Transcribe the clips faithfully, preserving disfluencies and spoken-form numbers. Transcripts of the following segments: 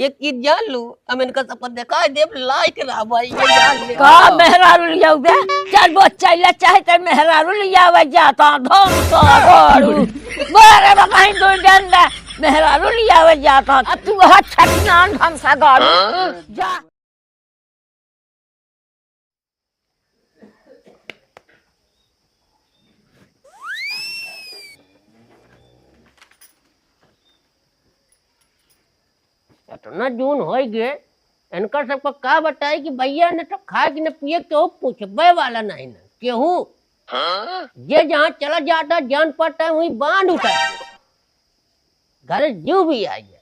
एक चीज जान लू, हम इनका सबका देखाई देब, लायक रहा भाई, ये जान ले। का मेहरारू लियाऊ बे? चल वो चल, चाहे तेरे मेहरारू लियावे जाता, धम तो गाड़ू। बोले बा कहीं दो डंडा, मेहरारू लियावे जाता। अब तू वहाँ छटनान हम सा गाड़ू। जा। इतना जून होइ गए, इनका सबका का बताई कि भैया न तो खाए कि न पिए, केहू पूछबे वाला नहीं न केहू। जे जहाँ चला जाता, जान पड़ता है, वहीं बांध उठा। घर जीव भी आ गया।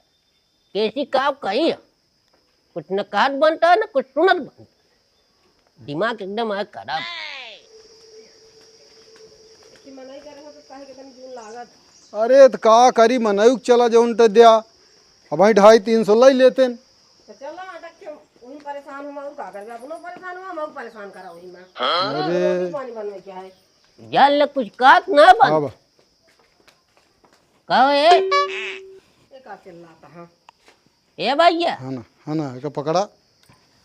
कैसी का कही है? कुछ न कहत बनता है, न कुछ सुनत बनता है। दिमाग एकदम आज खराब। कि मनई करे हो तो काहे के तनी जून लागत। अरे त का करी, मनई के चला जौन त द्या, अब भाई ढाई तीन सौ लई लेतेन। तो चला अटक के वही परेशान हुआ, और का करबे, अपनो परेशान हुआ, हम परेशान करा वही में। अरे। रोटी पानी बनवे के है। जान ले कुछ कहत ना बन। हाँ बा। कहो ए। ये का चिल्लाता है? ए भैया। हाँ ना, हाँ ना, एका पकड़ा,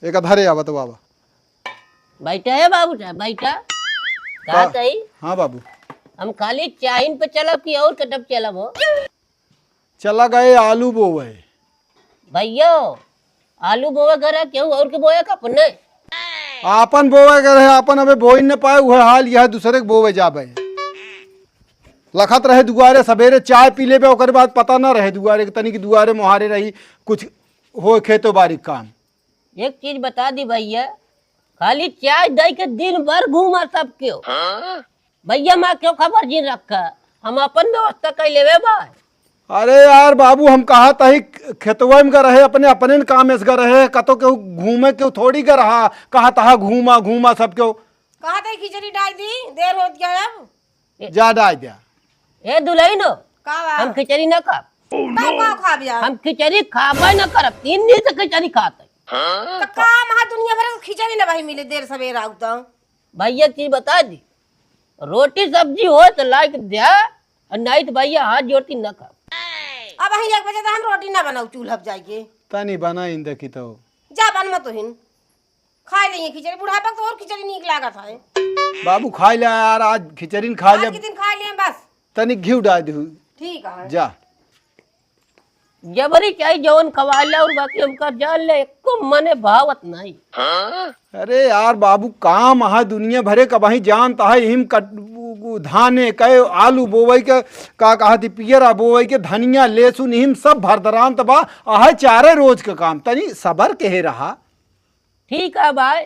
एका धरे आवा तो बाबा। बैठा है बाबू साहब, बैठा। का का? तई? हाँ बाबू। हम खाली चाइन पे चलब कि और कटब चलब हो? चला गए आलू बोवे। भैया, आलू बोवे करे केहू और के बोए का अपने? आपन बोवे करे, आपन अबे बोई न पाए, उहे हाल यह दूसरे के बोवे जाबे। लखत रहे दुआरे, सबेरे चाय पी लेबे, ओकर बाद पता न रहे दुआरे के तनी के दुआरे मोहारे रही, कुछ हो खेतो बारी के काम। एक चीज बता दी भैया, खाली चाय दई के दिन भर घूमा सब केहू। भैया, माँ क्यों खबर जिन रखा, हम अपन व्यवस्था कर लेवे बा। अरे यार बाबू, हम कहा तही खेतवा में का रहे, अपने, अपने न काम में का रहे, कतो केहू घूमे केहू थोड़ी का रहा, कहा तहा घूमा, घूमा सब केहू। कहा तही खिचड़ी डाल दी, देर होत गया अब। जा डाल दिया। ए दुल्हन हो, का बा? हम खिचड़ी ना खाब। तब का खाब यार? हम खिचड़ी खाबे ना करब, तीन दिन से खिचड़ी खात है। तो का महा दुनिया भर के खिचड़ी ना भाई मिले देर सवेर आऊ तो। भैया की बता दी, रोटी सब्जी हो तो लाइक द्या, और नहीं तो भैया हाथ जोड़ती ना खाब। अब वही एक बजे तो हम रोटी ना बनाऊ चूल्हा पे जाके। तनी बनाइन देखी तो। जा बन मत हिन। खाए लेंगे खिचड़ी, बुढ़ापा के तो और खिचड़ी नीक लागत है। बाबू खाए ले यार, आज खिचड़ी न खाए ले। आज के दिन खाए लें बस। तनी घी डाल दू। ठीक है। जा। जबरी चाही जवन खवा ले और बाकी हमका जान ले, एको मने भावत नहीं। अरे यार बाबू, काम अहा दुनिया भरे का वही जानत है, हिम कट, उ, उ, धाने के, आलू बोवई के, का कहती, पियरा बोवई के, धनिया, लहसुन, हिम सब भरदरांत बा, अहा चारे रोज के काम, तनी सबर केहे रहा। ठीक है भाई,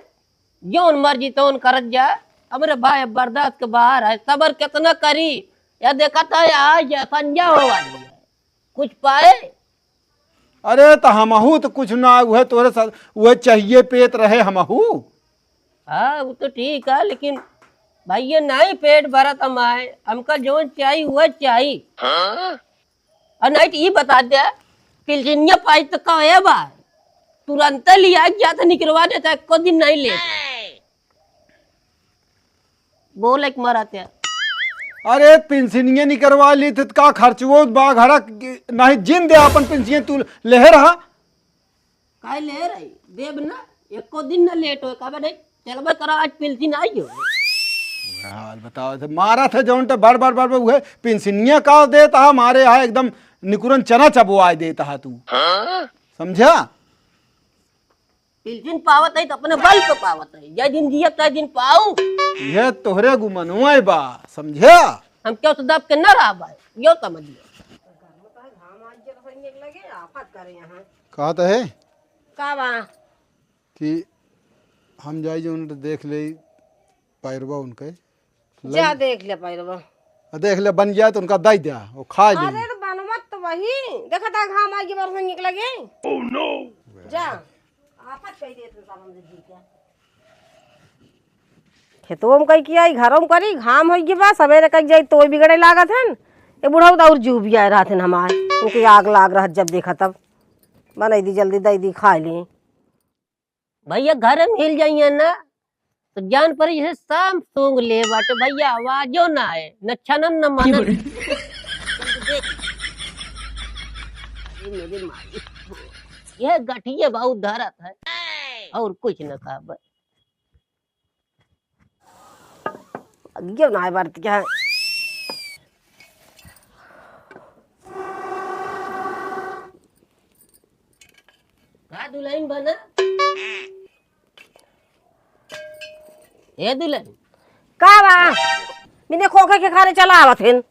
जौन मर्जी तौन करत जा, हमरे भाई बर्दाश्त के बाहर है, सबर कितना करी, या देखत है आज या संझा हो वाली है। कुछ पाए? अरे, त हमहू त कुछ ना, उहे तोरे साथ, उहे चाहिए पेट रहे हमहू। हाँ, वो तो ठीक है, लेकिन भैया, नहीं पेट भरत हमारे, हमका जौन चाही, उहे चाही। हाँ? और नहीं तो ई बता दे, पिलसिनिया पाई तो का है बा? तुरंत लिया गया तो निकलवा देता, एको दिन नहीं लेट। बोल एक मरा ते। अरे, पिलसिनिया निकलवा ली तो का खर्चवो बा घरा के, नहीं जिन दे अपन पिलसिनिया तू लेहे रहा। काहे ले रही? देब ना, एको दिन ना लेट होए, कहबे नहीं, चलबे करा, आज पिलसिन आई हो। हाल बताओ, तो मारा था जौन तो बड़, बड़, बड़, बड़, उहे पिलसिनिया का देत हा, मारे यहाँ एकदम निकुरन चना चबवाए देत हा तू। समझा? पिलसिन पावत है तो अपने बल पे पावत है, जय दिन जियब तय दिन पाऊ। यह तोहरे गुमनवा बा, समझा? हम क्यों तो दब के न रहा भाई, यो समझ लियो। कहत है का बा? कि हम जाई जौन तो देख ले पैरवा उनके। जा लग- देख ले पैरवा। आ, देख ले, बन जाए तो उनका दई द्या, वो खा ले। अरे तो बनवत तो वही, देखा था घाम आगे बरस निकल गए। जा, आफत कह दे तू साहब हमसे जी क्या। खेतों में कई किया, ई घरों में करी, घाम होई गे बा, सवेरे कई जाई तो बिगड़े लागत हन। ये बुढ़ऊ तो और जीव भी आए रहत हन हमार, उनके आग लाग रहत जब देखा तब। बनाई दी जल्दी, दई दी, खा ली। भैया घर में हिल जाइए ना, तो जान पड़ी जैसे सांप सूंघ ले बाटे भैया, आवाजो ना आए, न छनन न मनन। अरे मेरे माई। ये गठिये बहुत धरत है, और कुछ न कहबे। अगियो ना है बरत क्या? का दुलहिन बना? ए दुलहिन। का बा? बिने खोखे के खारे चला आवत हेन।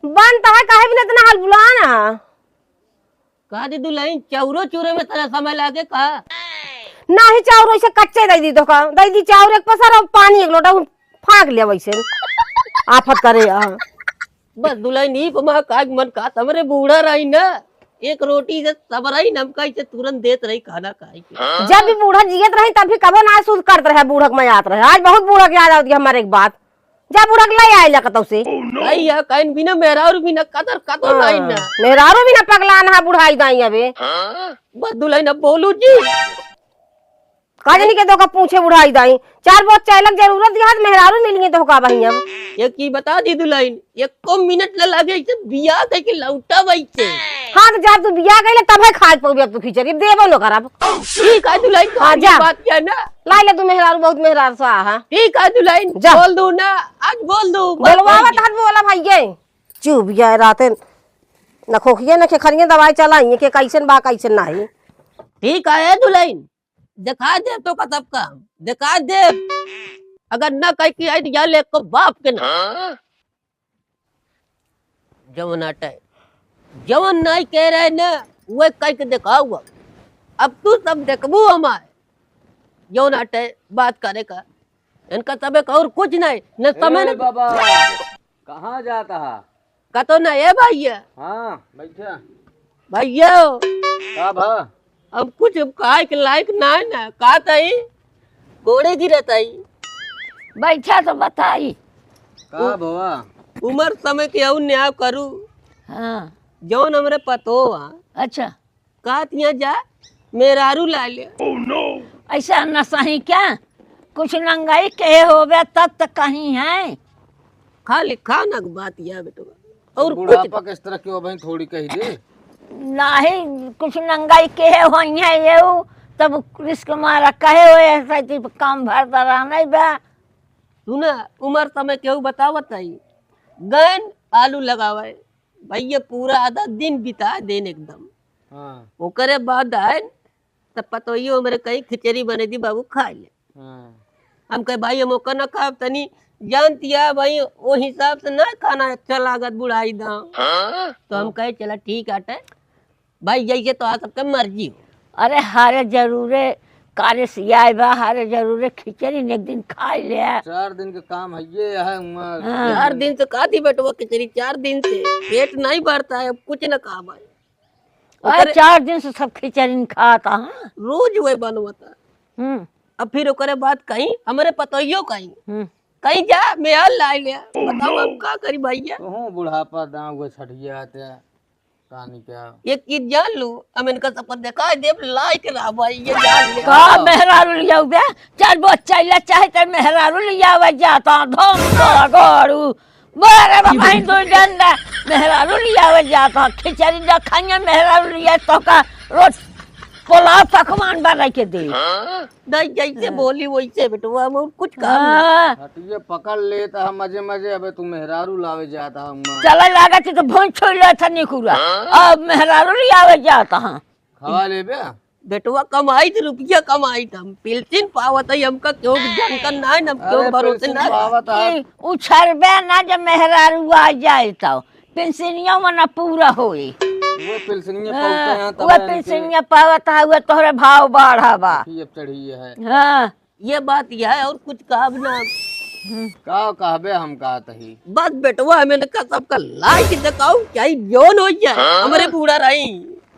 बन त है, काहे बिना इतना हलबुलान है? का दी दुलहिन, चाउरो चूरे में तोरा समय लागे का? नाही, चाउर ऐसे कच्चे दे दी तो का? दे दी चाउर एक पसर और पानी एक लोटा, उ फाँक लिया वैसे। आफत करे, हाँ। बस दुलहिन, ई पमा का मन का, हमरे बूढ़ा रही ना, एक रोटी से सब रही, नमका इसे तुरंत देत रही खाना खाए के। जब भी बूढ़ा जियत रही, तब भी कबो ना सुध करत रहे, बूढ़ा के मयात रहे। आज बहुत बूढ़ा के याद आवत कि हमारे एक बात। जा बूढ़ा के लाई आइला कतौ से। भैया, कहीं बिना मेहरारू बिना कदर कदर हाँ, नहीं ना। मेहरारू बिना पगला ना बुढ़ाई दाई अबे। बस दुलहिन अब बोलू जी। का जानी के तोका पूछे बुढ़ाई दाई। चार बहुत चाय लग जरूरत दिया, मेहरारू मिल गई तोका बहिन अब। एक चीज बता दी दुलहिन, एको मिनट न लागे, इसे बियाह कइके लौटा वैसे। हाँ, तो जब तू बियाह कइले तब है खाए पउबे अब तू खिचड़ी, देबो न करब। ठीक है दुलहिन, हाँ, जा। बात क्या ना? लाई ले तू मेहरारू, बहुत मेहरारू सा है। ठीक है दुलहिन, जा। बोल दू ना, आज बोल दू, बोलवावा। तहत बोला भाई ये। चुप गया राते न खोखिए न खेखरिए दवाई चलाई के कैसन बा कैसन नाही। ठीक है दुलहिन, देखा दे तो का सब काम, देखा दे। अगर न कह के आई तो जा ले को बाप के ना। जवन आटे, जवन नहीं कह रहे न, वह कह के दिखाओ। अब तू सब देखबू हमारे, जवन आटे बात करे का। इनका तबे का और कुछ नहीं, न समय ए न बाबा, कहाँ जाता है? कतो ना, ए भैया। हाँ, बैठा। भैया। का भा? अब कुछ खाए के लायक ना है ना, का तई? गोड़े गिरत आई। बैठा तो बताई। का भवा? उमर समय के अउ न्याय करू। हाँ। जौन हमरे पतो आ। अच्छा। कहत हियाँ जा, मेहरारू ला ले। ऐसा न सही क्या? कुछ नंगाई के होवे तब त कहीं है। खाली खाना के बात या बेटवा, और कुछ बुढ़ापा के इस तरह क्यों भाई थोड़ी कही दे। नाही, कुछ नंगाई के होइहे ये, तब रिस्क मारा कहे हो ऐसा कि काम भर दरा नहीं बा। सुना, उमर समय केहू बतावत है, गन आलू लगावे, भैया पूरा आधा दिन बिता देन एकदम। हाँ। ओकरे बाद आए, तब पतोहियो हमरे कहीं खिचड़ी बने दी बाबू, खा ले। हाँ। हम कहे, "भाई, हम ओकर ना खाब, तनी जानती है भाई, वो हिसाब से ना खाना अच्छा लागत बुढ़ाई दा।" हाँ? तो हम कहे, "चला ठीक आटे भाई, जैसे तो आ सबके मर्जी हो।" अरे, हारे जरूरे कार्य से आए बा, हारे जरूरे खिचड़ी ने एक दिन खाई ले। चार दिन के काम है ये है उमर। हाँ। चार दिन से का थी बेटवा खिचड़ी, चार दिन से पेट नहीं भरता है, अब कुछ ना खा भाई। अरे, ओकरे चार दिन से सब खिचड़ी खाता, हाँ? रोज वही बनवता। हम्म। अब फिर ओकरे बाद कहीं, हमरे पतोहियो कहीं, हम्म। कहीं जा, मेहर लाई ले। बताओ, हम का करी भैया? तोहूँ बुढ़ापा दाँव हुए छठिया आते, कहानी क्या? एक चीज जान लू, हम इनका सबको दिखा देब, लायक रहा भाई, ये जान ले। का मेहरारू लियाऊ बे? चार बो चैला चाहे तो मेहरारू लियावे जाता, धम तोरा गोरू। बोले रे बाबा, ही दो डंडा मेहरारू लियावे जाता, खिचड़ी ना खाइए, मेहरारू लिया तो का रोज पुलाव पकवान बना के दे। नहीं, जैसे हाँ। बोली वैसे बेटवा, हम और कुछ काम नहीं। हाँ। हटिए पकड़ लेता है मजे मजे, अबे तू मेहरारू लावे जाता है अम्मा। चला लागत है तो भोज छोड़ लेता निकुरा। हाँ। अब मेहरारू लियावे जाता है। खवा ले बे। बेटवा कमाई त रुपया कमाई त हम पेंशन पावत है, हमका क्यों जानकर ना है, हम क्यों अरे, भरोसे पेंशन ना है। पावत है। ई उछरबे ना जब मेहरारू आ जाए तो पेंशनिया में ना पूरा होई। वो पेंशनिया हाँ, पावत है, तब वो इनके पेंशनिया पावत है, वो तोहरे भाव बढ़ा बा। अभी अब चढ़ी है। हाँ। ये बात यह है और कुछ कहब ना। हम्म। का कहबे हम कहत ही। बस बेटवा हमें इनका सबका लाइक दिखाओ, क्या ही जोन हो जाए, हाँ? हमरे बूढ़ा रही।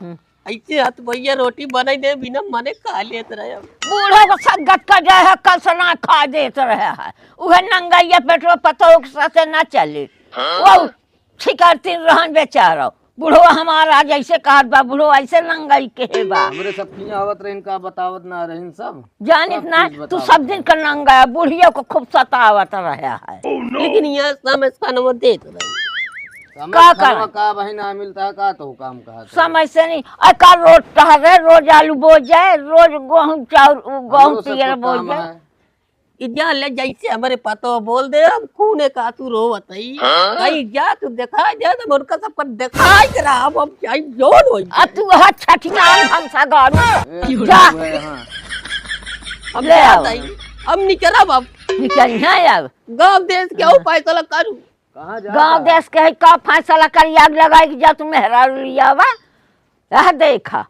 हम्म। ऐसे हाथ भैया रोटी बनाई दे बिना मने खा लेत रहे। बूढ़ो को सब गत कर जाए है, कल से ना खा देत रहे है। उहे नंगैया पेटवा पतोह के साथे ना चले। हाँ? वो छिकरतिन रहन बेचारो। बूढ़ो हमारा जैसे कहत बा, बूढ़ो ऐसे नंगई के है बा। हमरे सब किहाँ आवत रहे, इनका बतावत ना रहे, इन सब। जानित सब ना, चीज तू बतावत सब दिन रहे। का नंगा है, बुढ़िया को खूब सतावत रहे है। लेकिन यहाँ समय खाना देत रहे। समय का खाना करा? का वही ना मिलता है, का तो काम कहा था? समय से नहीं, अरे का रोज टहरे, रोज आलू बोए जाए, रोज गोहूँ चाउर, गोहूँ हमरो सब पियर तो बोए काम जाए। है। ई जान ले, जैसे हमरे पतो बोल दे, हम खूने का तू रो बताई। हाँ? कहीं जा तू देखा दे, तो उनका सबका दिखाई दे रहा, अब हम क्या जोन होई। आ तू हा छठियान भंसा गाड़ू। ए, जा। तू है, हाँ। हम ले जात आओ। हई, हम निकलब अब। निकल ना अब। गाँव देश के हाँ। फैसला करू। कहाँ जाता गाँव है? देश के है, का फैसला करी, आग लगाई कि जा तू मेहरारू लियावा। यह देखा।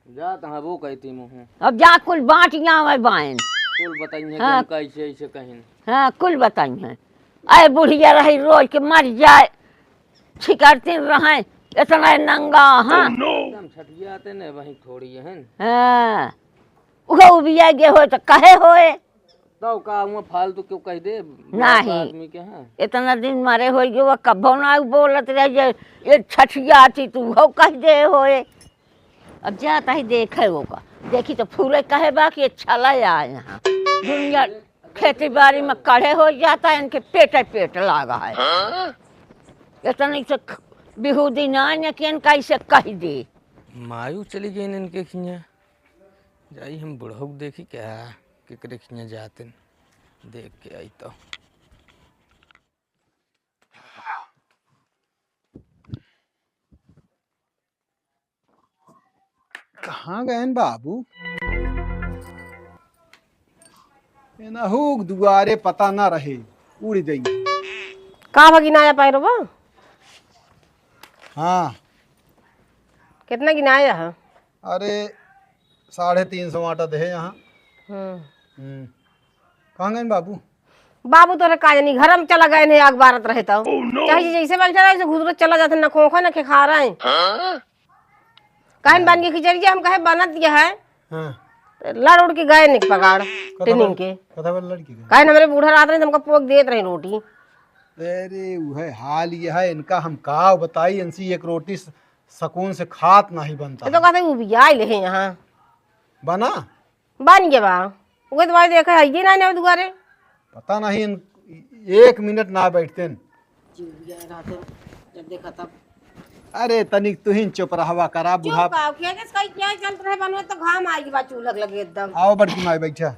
जात हाँ वो कहती मुँह। अब जा कुल बाँट आवे बाइन। कुल बताइए हाँ। कि हम कैसे ऐसे कहिन। हाँ, कुल बताइए। अरे बुढ़िया रही रोज के मर जाए, छिकरती रहे, इतना नंगा, हाँ। एकदम छठियाते ने वहीं थोड़ी है। हाँ, उहो उबिया गे होए तो कहे होए। तब का हुआ फालतू क्यों कह दे? बुढ़ापा नहीं। आदमी के हैं। इतना दिन मरे होई गयो, वो कब्बो ना बोलत रह जे, ये छठियाती तू हो कह दे होए। अब जाता ही देखे ओका, देखी तो फूले कहे बा कि अच्छा ला आ यहाँ। दुनिया खेती बाड़ी में कड़े हो जाता है, इनके पेटे पेट लागा है। इतनी से ख-, बिहूदी ना है कि इनका इसे कह दे। मायू चली गई इनके खिया। जाई हम बुढ़ऊ के देखी क्या, केकरे खिया जाते न, देख के आई तो। कहाँ गए न बाबू? एनहू के दुआरे पता ना रहे, उड़ गई। का भा गिनाया पाए रहो? हाँ। कितना गिनाया है? अरे, साढ़े तीन सौ आटा दे यहाँ। हम्म। हम्म। कहाँ गए बाबू? बाबू तोरे का जानी, घर में चला गए ने, आग बारत रहे तो। Oh, no! चाहे जैसे बैठा रहे, ऐसे घुसरत चला जाते, न खोखा, न खेखारा है। हाँ? काहे न बन के खिचड़ी जे हम कहे बनत ये है। हाँ। लड़ उड़ के गए निक पगाड़, कथा टिनिंग बन-, के। कथा बन लड़की के? काहे न हमरे बूढ़ा रहत रहे, हमका पोक देत रहे रोटी। अरे, उहे हाल ये है इनका, हम का बताई, इनसे एक रोटी स-, सकून से खात नहीं बनता ये तो है। कहते उबियाए ले हैं यहाँ। बना? बन गया बा। उहे तो भाई देखा है, ये ना, ना दुआरे। पता नहीं इन-, एक मिनट ना बैठते न। जी, उबियाए रहते, जब देखा तब। अरे, तनिक तुहिन चुप रहवा करा, चुप बुढ़ा। का, क्या, किस कहीं क्या चलत रहे बनवे तो घाम आइगी बा चूल्हा के लगे एकदम। आओ बड़की माई बैठा।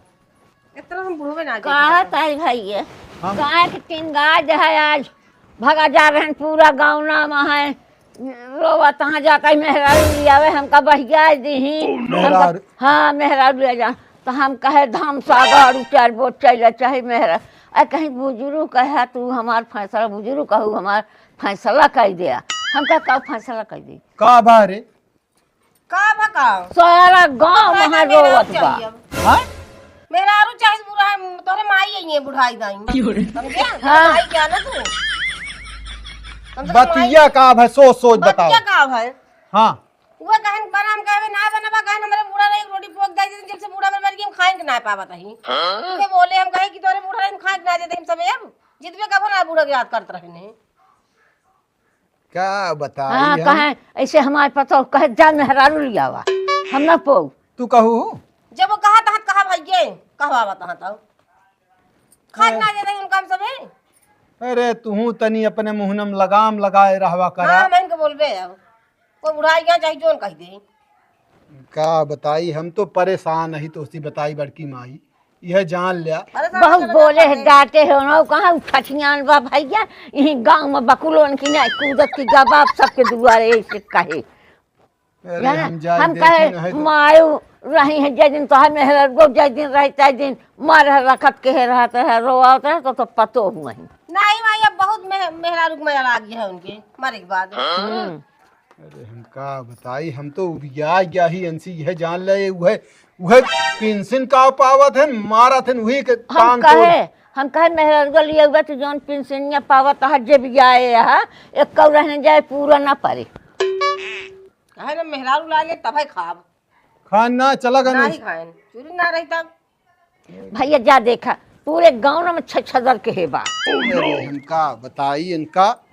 इतना हम बुढ़वे ना कहा देखा। ताई भाई ये? हम गाय के तीन गाय जो है आज भगा जा रहे हैं, पूरा गाँव नाम है, रोवा तहाँ जाकर मेहरारू लियावे, हमका बहिया दीही। Oh, no! हमका, मेहरारू। हाँ, मेहरारू ले जा। तो हम कहे, "धाम सागर चार बोत चला चाहे मेहरा।" अरे कहीं बुजुर्ग कहे, "तू हमार फैसला," बुजुर्ग कहू, "हमार फैसला कर दिया।" हम कहे, "का फैसला कर दी?" का बा रे? का भा का? सारा गाँव तोरा वहाँ के मेहरारू रोवत बा। चाहिए अब। हाँ? मेहरारू चाहे बुढ़ा है, तोरे माई है ये बुढ़ाई दाई। क्यों रे? समझे? तोरे हाँ। माई क्या ना तू? कम से कम माई बतिया का भाई, सोच सोच बताओ। बतिया का भाई? हाँ। वो कहन बना, हम कहबे ना बनबा, कहन हमरे बूढ़ा रही, रोटी पोक दे देते, जब से बूढ़ा मर, मर गई, हम खाए के ना पावत ही। हाँ? तुके बोले, हम कहे कि तोरे बूढ़ा रही, हम खाए के ना देते, हम सबे अब जितबे कबो ना बूढ़ा के याद करत रहे ने। का बताई हाँ, हम? कहे, ऐसे हमारे पतोह कहे, "जा मेहरारू लियावा, हम ना पोऊ।" तू कहू? जब वो कहा तहाँ कहा भाई ये, कहवा बा तहाँ तो। खाए हाँ। ना देते उनका हम सबे। अरे, तुहू तनी अपने मुहनम लगाम लगाए रहवा करा। हाँ, हम इनके बोलबे अब। कोई बुढ़ाई गया चाहे जोन कह दे। का बताई, हम तो परेशान ही, तोसी बताई बड़की माई, यह जान लिया। अरे साहब, बहुत चलो बोले जाओ, है, खाते। डांटे है ना, कहाँ उ छठियान बा भैया, यही गाँव में बकुलोन की ना कूदत की गबाब सबके दुआरे ऐसे कहे। अरे जाना, हम जाए हम देखे कहे, नहीं तो। मायू रही है, जय दिन तोहर मेहर गो, जय दिन रही, तय दिन मार रखत के है, रहत है, रोआवत है, तो, तो पतो हुआ ही। नहीं माई, अब बहुत मेह-, मेहरारू के मजा लागी है उनके मरे के बाद। हम्म। अरे हम का बताई, हम तो उबिया गया ही इनसे, यह जान ले, उहे, उहे पेंशन का पावत है, मारत है, उही के हम टांग तोड़। कहे, हम कहे, "मेहरारू गलिया हुआ, तू जौन पेंशनिया पावत है, जे भी आए है, एक कौ रहने जाए, पूरा ना पड़े।" कहे ना, मेहरारू लागे, तबे खाब। खान ना, चला गए ना। नहीं खाएन, चूरी ना रही तब। भैया जा देखा, पूरे गाँव में छह छदर के हे बा। अरे, इनका बताई, इनका।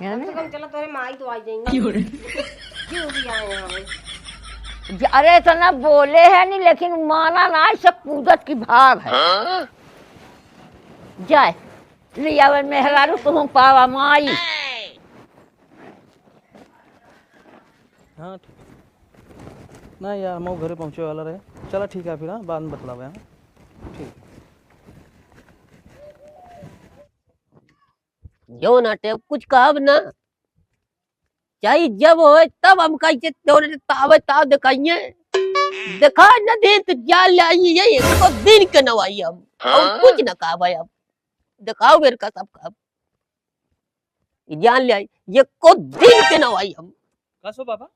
है कम से ना? कम चला, तोरे माई तो आ जाएंगे। क्यों रे? क्यों भी आए हैं हम? ज-, अरे, इतना बोले है नहीं, लेकिन माना ना, ऐसे कूदत की भाग है। हाँ? जाए, ले आवे मेहरारू, तुम पावा माई। हाँ, ठीक। ना यार, हम घरे पहुँचे वाला रहे। चला, ठीक है फिर, हाँ, बाद में बतलावे, हाँ। ठीक। जो ना टेप कुछ कहब ना, चाहे जब होए तब हम कैसे तोरे तावे ताव दिखाइए। देखा न दे तो जान ले आई, ये एको दिन के नवाई हम। और हाँ? कुछ ना कहब अब। दिखाओ मेरे का सब कहब। ये जान ले आई, ये को दिन के नवाई हम। का सो बाबा?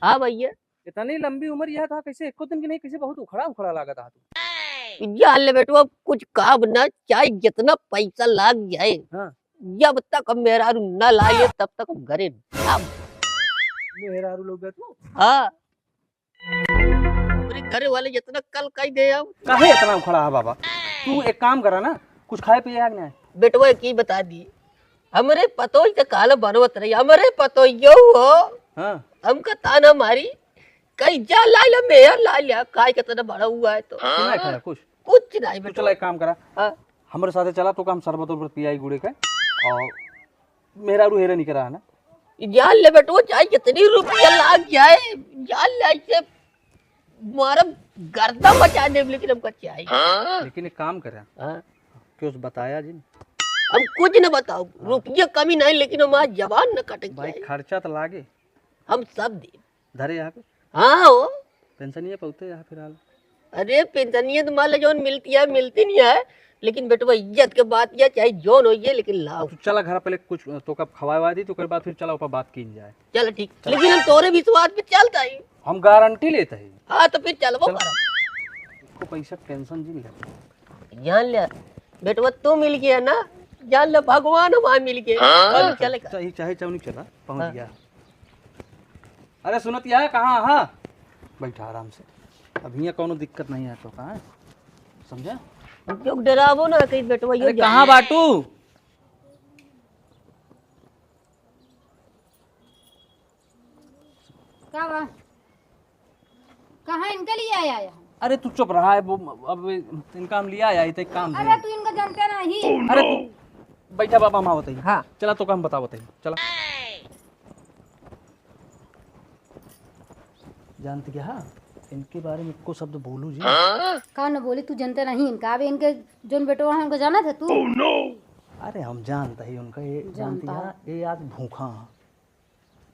हाँ भैया। इतनी लंबी उम्र यह था, कैसे एको दिन की नहीं, कैसे बहुत उखड़ा उखड़ा लागत हा तू। जान ले बेटवा, कुछ काम ना चाहे, जितना पैसा लाग जाए, हाँ। जब तक हम मेहरारू ना ला ले, तब तक हम घरे ना। मेहरारू लोग तू? हाँ। हमरे घरे वाले जितना कल कह दे हम। काहे इतना उखड़ा है बाबा? तू एक काम करा ना, कुछ खाए पिए आग ना। बेटवा की बता दी, हमरे पतोई से काल बनवत रही, हमरे पतोइयो हो। हाँ। हमका ताना मारी, कहीं जा ला ले, मेहर ला ले, काय के तना बड़ा हुआ है तो। तू नहीं खाया कुछ? कुछ नहीं तू बेटवा। चला एक काम करा। हाँ। हमरे साथे चला, तो का हम शरबत उरबत पियाई गुड़े के। और मेहरारू हेरे नहीं करा है ना? जान ले बेटवा, चाहे जितनी रुपया लाग जाए, जान ले, ऐसे मारब गर्दा मचा देब, लेकिन हमका चाही। लेकिन एक काम करे, हाँ। क्यों बताया जी? हम कुछ न बताओ, हाँ। रुपया कमी नहीं, लेकिन हमार जबान न कटे भाई, चाही। खर्चा तो लागे। हम सब देब। धरे यहाँ पे। हाँ हो। पेंशनिया पौते यहाँ फिलहाल। अरे पेंशनिया तो मान लो जौन मिलती है, मिलती नहीं है, लेकिन बेटवा इज्जत के बात या चाहे जौन होइए, लेकिन लाओ। तू चला घर पहले कुछ तो कब खवाए वाए दी, तो ओकर बाद फिर चला ऊपर बात की जाए। चल ठीक, चल। लेकिन हम तोरे विश्वास पे चलता ही। हम गारंटी लेते हैं। हाँ तो फिर चलबो चल। करब। इसको पैसा टेंशन जी नहीं लेते। जान ले बेटवा, तू मिल गया ना, जान ले भगवान हमारे मिल गए। हाँ? चल, चल। चाहे चाहे चावनी चला पहुँच हाँ। गया। अरे सुनत या कहाँ हा? बैठा आराम से, अब हियाँ कौनो दिक्कत नहीं है तो कहाँ है? समझा? क्यों डरावो ना कहीं बेटवा, अरे कहाँ बाटू? का बा? कहाँ इनके लिए आया है? अरे तू चुप रहा है, वो अब इनका हम लिया आया, इतने काम अरे है। तू इनका जानते नहीं। अरे तू बैठा बाबा, हम आवत ही। हाँ। चला तो काम बतावत ही, चला। जानत क्या, इनके बारे में एको शब्द बोलू जी। का न बोली, तू जानते नहीं इनका। अब इनके जोन बेटवा है, उनको जानत है तू? अरे हम जानत ही उनका, ये जानत जानता है। ये आज भूखा है।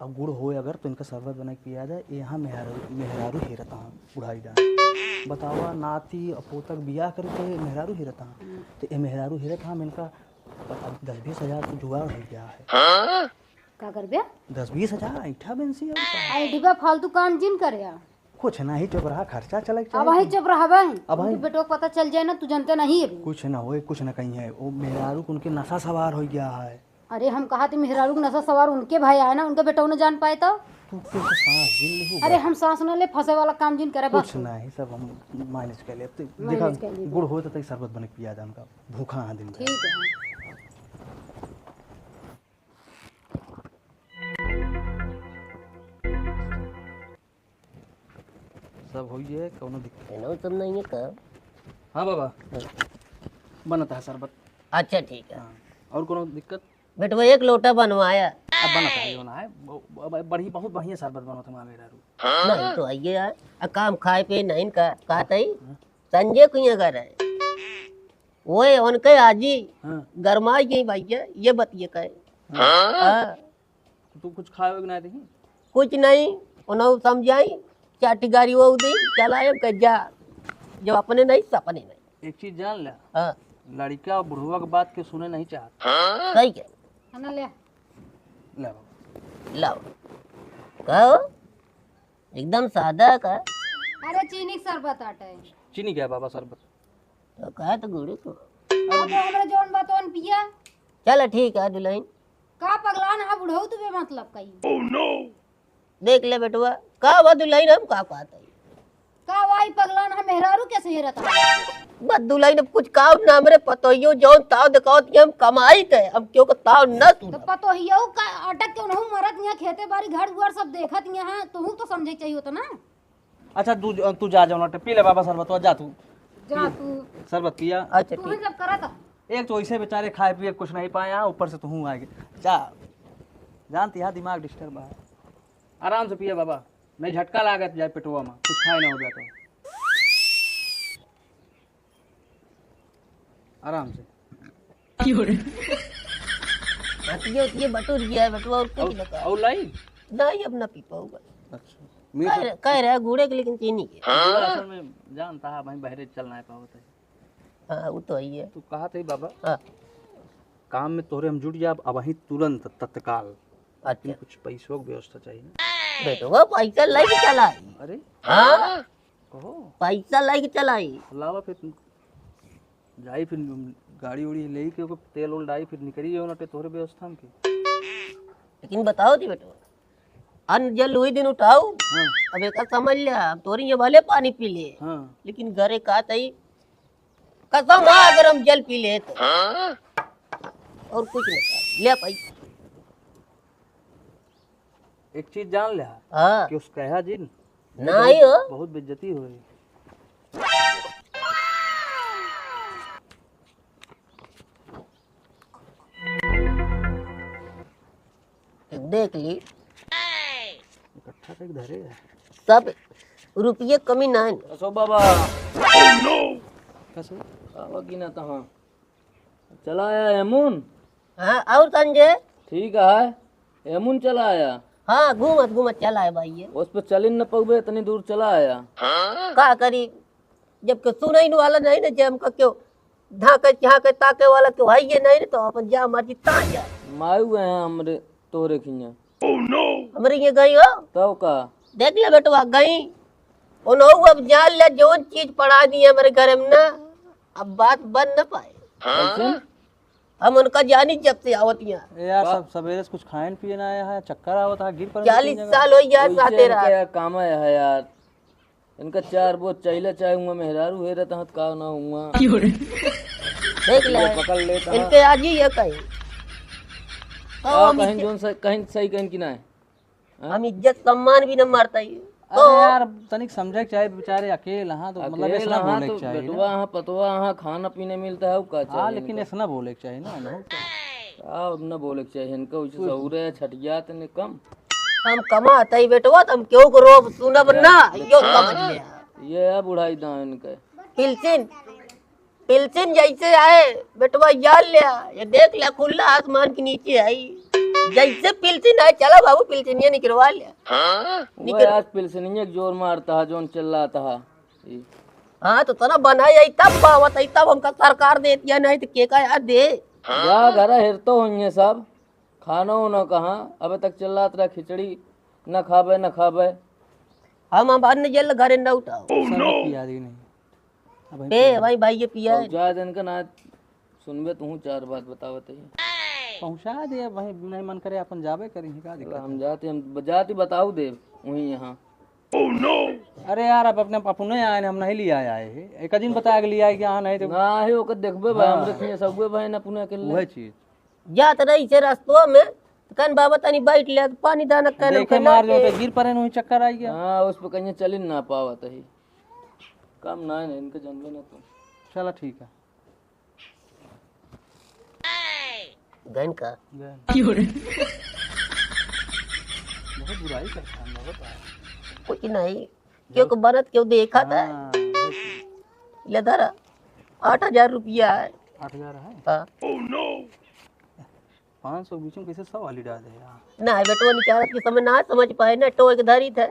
अब गुड़ होए अगर तो इनका शरबत बना के पिया जाए। ये यहाँ मेहरारू, मेहरारू हेरत हाँ बुढ़ाई जान। बतावा, नाती और पोतक बियाह करके मेहरारू हेरत हाँ। हम्म। तो ये मेहरारू हेरत हाँ, इनका अब दस बीस हजार तो जुगाड़ हो गया है। का करबे? दस बीस हजार ऐठा बेंसी है उनका। आई डिब्बा फालतू काम जिन करे आ। कुछ ना ही चुप रहा, खर्चा चले के अब चाहिए। वही चुप रहा बहन। अब उनके वही बेटवा को पता चल जाए ना, तू जानते नहीं अभी। कुछ ना होए, कुछ ना कहीं है। वो मेहरारू को उनके नशा सवार हो गया है। अरे हम कहा थे मेहरारू को नशा सवार उनके भाई आए ना, उनका बेटवा न जान पाए तो। तू क्यों तो सांस झेल ले हो अरे बस। हम सांस ना ले, फंसे वाला काम जिन करे कुछ बस। ना ही, सब हम मैनेज कर ले। अब तो manage देखा, कर ले। गुड़ होए तो तई शरबत बने के पिया जान का, भूखा है दिन भर। ठीक है। सब होइए, कौनो दिक्कत एनो सब नहीं है का? हाँ बाबा, हाँ। बनता है शरबत। अच्छा ठीक है। हाँ। और कौनो दिक्कत? बेटवा एक लोटा बनवाया। अब बनता है, ये बना है, ब-, ब-, बढ़िया, बहुत बढ़िया शरबत बनता है हमारे दारू। नहीं तो आइए यार, आ काम खाए पे नहीं का, कहते ही हाँ। संजय कुइया घर है, वो है उनके आजी हाँ। गरमाई गई भैया, ये बतिये कहे। हाँ। हाँ। तो तू कुछ खाए हो कि ना देखी? कुछ नहीं, उन्हें समझाई, चाटी गारी वो दी, चला हम कह जा, जब अपने नहीं सपने नहीं। एक चीज जान ले, हाँ। लड़का और बुढ़वा के बात के सुने नहीं चाहत। सही कह। खाना ले। ले बाबा। लाओ। कहो, एकदम सादा का। अरे चीनी के शरबत आटे। चीनी क्या बाबा शरबत? तो कहा तो गुड़ी को। अब हमरे जौन बतौन पिया। चल ठीक है दुल्हन। का पगलान हा बुढ़ऊ तू बेमतलब कही। देख ले बेटवा, का बा दुल्हन हम का कहत हई? का वाई पगलान हा मेहरारू कैसे हेरत है? बस दुल्हन अब कुछ काम ना हमरे पतोहियो जौन ताव दिखावत ये हम कमाई के, अब क्यों का ताव ना तो सुन। पतोहियो का अटक के उनहु मरत यहाँ खेते बाड़ी घर दुआर सब देखत यहाँ, तुहू तो समझे चाहिए होता ना। अच्छा, तू, तू जा, जौन बाटे, पी ले बाबा शरबत, जा तू। जा पी। तू। शरबत पिया। अच्छा, तू ही ठीक। सब करत। एक तो ऐसे बेचारे खाए पिए कुछ नहीं पाए, यहाँ ऊपर से तू आ गए। जा, जानती है, दिमाग डिस्टर्ब है। आराम से पिया बाबा, नहीं झटका लागत जाए पेटवा में, कुछ खाए ना हो गया तो। आराम से। हतिये उतिये बटुर गया है बेटवा, और कुछ और, ना कहा। और लाई? नहीं, अब ना पी पाऊंगा। अच्छा। मीठ कह रहे, कह रहे गुड़े के, लेकिन चीनी के। गुड़ असल में जानता है भाई, बहरे चल ना पावत है। हाँ, वो तो है ही है। तू कहा थे बाबा? हाँ। काम में तोहरे हम जुट जाब, अब वहीं तुरंत तत्काल। अच्छा। लेकिन कुछ पैसों की व्यवस्था चाहिए ना। बेटवा पैसा लेके चला आई। अरे। हाँ? कहो। पैसा लेके चला आई। लावा फिर जाई, फिर गाड़ी उड़ी ले के ओकर तेल उल डाई, फिर निकली जाओ ना, तोहरे व्यवस्था में के। लेकिन बताओ दी बेटवा, अन्न जल वही दिन उठाओ। हाँ। अब एक समझ ले, हम तोरी ये भले पानी पी ले, हाँ। लेकिन घरे का तई कसम है, अगर हम जल पी ले तो। हाँ? और कुछ नहीं, ले भाई। एक चीज जान ले, हाँ। कि उसका है जिन, नहीं बहुत, हो। बहुत बेइज्जती हो रही। देख ली। इकट्ठा करके धरे है। सब रुपये कमी ना है। कसो बाबा। कसो? आवा की ना तहाँ। चला आया एमुन? हाँ, और संजय? ठीक है। एमुन चला आया। हाँ, घूमत घूमत चला आया भाई ये। उस पे चलिन न पउबे, इतनी दूर चला आया। का करी? जब के सुनइन वाला नहीं ना, जे हमका क्यों धाके झाके ताके वाला क्यों है ये नहीं ना, तो अपन जा मर्जी ता जा। मायू गए हैं हमरे तोरे खिया। हमरे ये गई हो? तब का? देख ले बेटवा, गई। उन्हों अब जान ले, जौन चीज पड़ा दी है हमरे घर में ना, अब बात बन न पाए। कैसे? हम उनका जानी जब से आवत यहाँ। ए यार, सब सवेरे से कुछ खाएन पिएन आया है, चक्कर आवत है, गिर पड़े चालीस तीन जगह। साल हो गया वैसे साथे इनका रहा। यार काम है यार, इनका चार बोझ चाहिला चाहे हुआ मेहरारू हेरत हत का ना हुआ। देख ले, वो पकड़ लेता है। इनके आज ही ये कहीं। का हम कहीं इज्जत जौन सा, कहीं सही कहीं की ना है। हाँ? हम इज्जत सम्मान भी न मारता ही। अरे तो यार, तनिक समझे के चाहे, बेचारे अकेल हाँ, तो मतलब अकेल ऐसा ना हाँ, बोले तो के चाही ना। बेटवा हाँ, पतवा हाँ, खाना पीने मिलता है, का हाँ, चाहिए लेकिन इनका? ऐसा ना बोले के चाही ना, ना। का अब ना बोले के चाही, इनका उसे कुछ सहूरे है, छटिया तने कम। हम कमात ही बेटवा, तो हम क्यों को रोब सुनब ना, यो समझ ले। ये है बुढ़ाई दां इनके। पिलसिन, पिलसिन जैसे आए, बेटवा यार ले आ, ये देख ले, खुला आसमान के नीचे आई। जैसे पिलसिन आए, चला बाबू, पिलसिनिया निकलवा ले। वो निकल- आज पिलसिनिया के जोर मारता है, जोन चिल्लाता है। ई। हाँ, तो तना बनाई आई, तब पावत आई, तब हमका सरकार देती है, नहीं तो के का यार दे। जा घर हेरतो होइए सब, खाना उना कहाँ, अबे तक चिल्लात रहा, खिचड़ी न खाबे, न खाबे। हम, हम अन्न जल घरे न उठाओ। सब पिया दी नहीं। अब बे, भाई, भाई, ये पिया है। पहुँचा दे इनका ना, सुनबे तू चार बात बतावत है। पहुँचा दे भाई, नहीं मन करे अपन जाबे करी, का दिक्कत हम है? जाते, हम जाते बताऊ दे वहीं यहाँ। अरे यार, अब अपने अपने आए हैं, हम नहीं लिया आए हैं। एक दिन बता के लिया है कि हाँ, नहीं तो ना है, ओकर देखबे भाई, हाँ। हम रखिए सबे भाई ना अपने अकेले। वही चीज। जात रही से रस्तवा में, तो कहन, "बाबा, तनी बैठ ले, पानी दाना कहन देखे हमके मार जो लाके।" तो गिर पड़े, वहीं चक्कर आई गया। हाँ, उस पे कहीं चल ही ना पावत है। काम ना है, इनके जानबे ना तू। चला, ठीक है। गन का? गन। बहुत बुराई करता है, बहुत है। कुछ नहीं, क्यों को बनत, क्यों देखा था? हाँ, वही चीज। ले धरा, आठ हजार रुपया है। आठ हजार है? हाँ। पाँच सौ के बीच में कैसे सौ वाली डाल दे यार? ना, बेटवा निकालत के समय ना समझ पाए ना, टोए के धरी थे।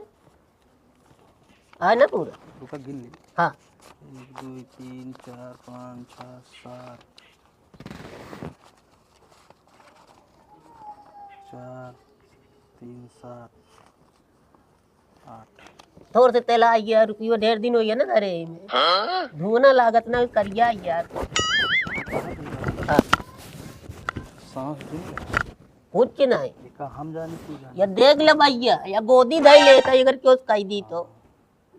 आए ना पूरा? रुका, गिन ले। हाँ। एक, दो, तीन, चार, पाँच, छः, सात। चार, तीन, सात। आठ। थोड़ से तेल आ गया, रुपयो ढेर दिन हो गया ना धरे में। हाँ? धुआं लागत ना, करिया यार। हाँ। सांस दे। कुछ नहीं। एका हम जाने, तू जाने। या देख ले भैया, या गोदी धई लेता, अगर क्यों कह दी तो।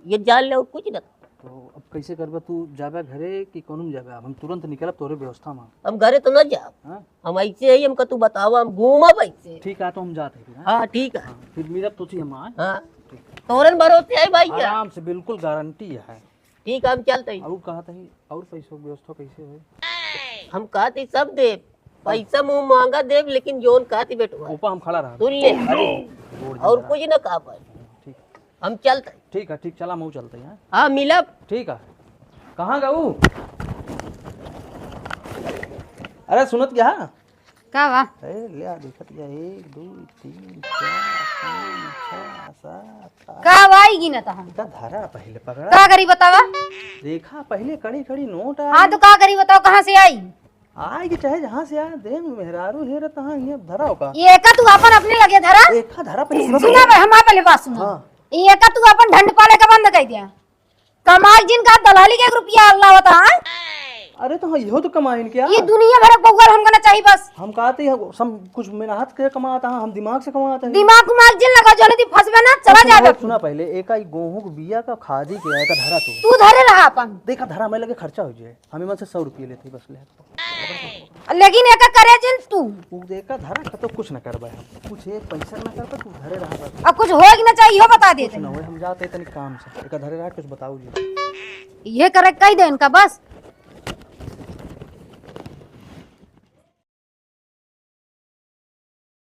ये जान ले और कुछ ना। तो अब कैसे करबे तू, जाबे घरे कि कौन में जाबे? अब हम तुरंत निकलब तोरे व्यवस्था में। हम घरे तो ना जाब। हाँ? हम ऐसे ही, हमका तू बतावा, हम घूमब ऐसे। ठीक है, तो हम जाते हैं फिर, हाँ? हाँ, ठीक है। हाँ, फिर मिलब तो थी हम आए। हाँ। ठीक। तोरन भरोसे है भाई क्या? आराम से, बिल्कुल गारंटी है। ठीक है, हम चलते हैं। और कहा था, और पैसों की व्यवस्था कैसे है? हम कहा थे सब दे, पैसा मुँह मांगा देब, लेकिन जौन कहती बेटवा। ऊपर हम खड़ा रहा। सुन ले। अरे, गोड़ और धरा। कुछ ना कहा पाए। ठीक। हम चलते। ठीक है, ठीक, चला, मऊ चलते हैं। हाँ, मिलब। ठीक है। कहाँ गऊ? अरे, सुनत क्या? का बा? ए, ले आ, देखत जा, एक, दो, तीन, चार, पाँच, छह, सात, आठ। का बा, आई गिनत हम? इतना धरा पहले पकड़ा। का करी बतावा? देखा, पहले कड़ी कड़ी नोट आ हाँ, गई। तो का करी बताओ, कहाँ से आई? आए कि चाहे जहाँ से आए, दे मेहरारू हेरत हाँ, ये धरा हो का? ये का तू अपन अपने लगे धरा? एका धरा पहले सुना। सुना बे, हमार पहले बात सुना। हाँ। ये का तू अपन ढंड पाले का बंद कर दिया? कमाई जिन का दलाली के एक रुपया अल्लाह होता है? अरे तो हाँ, इहो तो कमाइन क्या? ये दुनिया भर के बउआ हमका ना चाहिए बस। हम कहते हैं, हम कुछ मेहनत के कमाता है, हम दिमाग से कमाता है। दिमाग उमाग जिन लगा, जो नहीं फंसबे ना, चला सुना, जाबे। सुना पहले, एका ई गेहूं के बिया का खादी के एका धरा तू। तू धरे रहा अपन। देखा धरा मैं लगे खर्चा हो जाए, हमें मन से सौ रुपये लेते बस ले। लेकिन एका करे जिन तू। उ देखा धरा, कतो कुछ न करबे हम। कुछ एक पैसा न करबे, तू धरे रहा बस। अब कुछ होए कि ना चाहिए, इहो बता दे कुछ तनी। ना होए, हम जाते तनी काम से। एका धरे रहा, कुछ बताऊ जी। ये करे कह दे इनका बस।